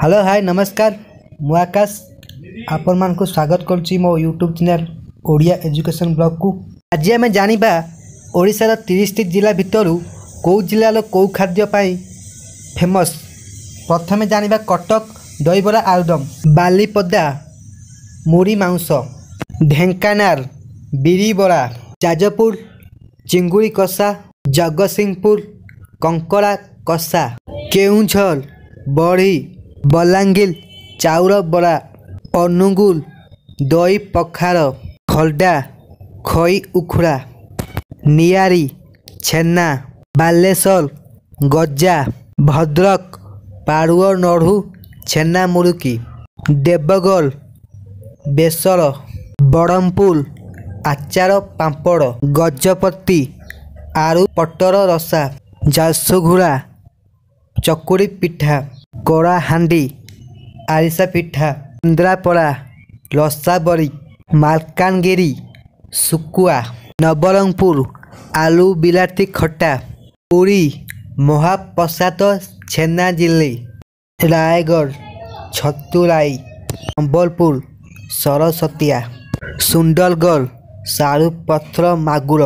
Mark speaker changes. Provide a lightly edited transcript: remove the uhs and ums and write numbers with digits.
Speaker 1: Hello, ହାଏ, ନମସ୍କାର। ମୁଁ ଆକାଶ ଆପଣମାନଙ୍କୁ ସ୍ୱାଗତ କରୁଛି ମୋ ୟୁଟ୍ୟୁବ୍ ଚ୍ୟାନେଲ୍ ଓଡ଼ିଆ ଏଜୁକେସନ୍ ବ୍ଲଗ୍କୁ। ଆଜି ଆମେ ଜାଣିବା ଓଡ଼ିଶାର 30ଟି ଜିଲ୍ଲା ଭିତରୁ କେଉଁ ଜିଲ୍ଲାର କେଉଁ ଖାଦ୍ୟ ପାଇଁ ଫେମସ୍। ପ୍ରଥମେ ଜାଣିବା କଟକ ଦହିବରା ଆଳୁଦମ, ବାଲିପଦା ମୁଢ଼ି ମାଂସ, ଢେଙ୍କାନାଳ ବିରି ବରା, ଯାଜପୁର ଚିଙ୍ଗୁଡ଼ି କଷା, ଜଗତସିଂହପୁର କଙ୍କଡ଼ା କଷା, କେଉଁଝର ବଢ଼ି, ବଲାଙ୍ଗୀର ଚାଉଳ ବରା, ଅନୁଗୁଳ ଦହି ପଖାଳ, ଖୋର୍ଦ୍ଧା ଖଇ ଉଖୁଡ଼ା, ନିଆଳି ଛେନା, ବାଲେଶ୍ୱର ଗଜା, ଭଦ୍ରକ ପାଳୁଅ ଲଡ଼ୁ ଛେନା ମୁଡ଼ୁକି, ଦେବଗଡ଼ ବେସର, ବରହମପୁର ଆଚାର ପାମ୍ପଡ଼, ଗଜପତି ଆଳୁ ପଟଳ ରସା, ଝାରସୁଗୁଡ଼ା ଚକୁଳି ପିଠା, କଳାହାଣ୍ଡି ଆରିସା ପିଠା, କେନ୍ଦ୍ରାପଡ଼ା ରସାବଳି, ମାଲକାନଗିରି ଶୁଖୁଆ, ନବରଙ୍ଗପୁର ଆଳୁ ବିଲାତି ଖଟା, ପୁରୀ ମହାପ୍ରସାଦ ଛେନାଝିଲ୍ଲି, ରାୟଗଡ଼ ଛତୁ ରାଇ, ସମ୍ବଲପୁର ସରସତିଆ, ସୁନ୍ଦରଗଡ଼ ସାରୁପତ୍ର ମାଗୁର।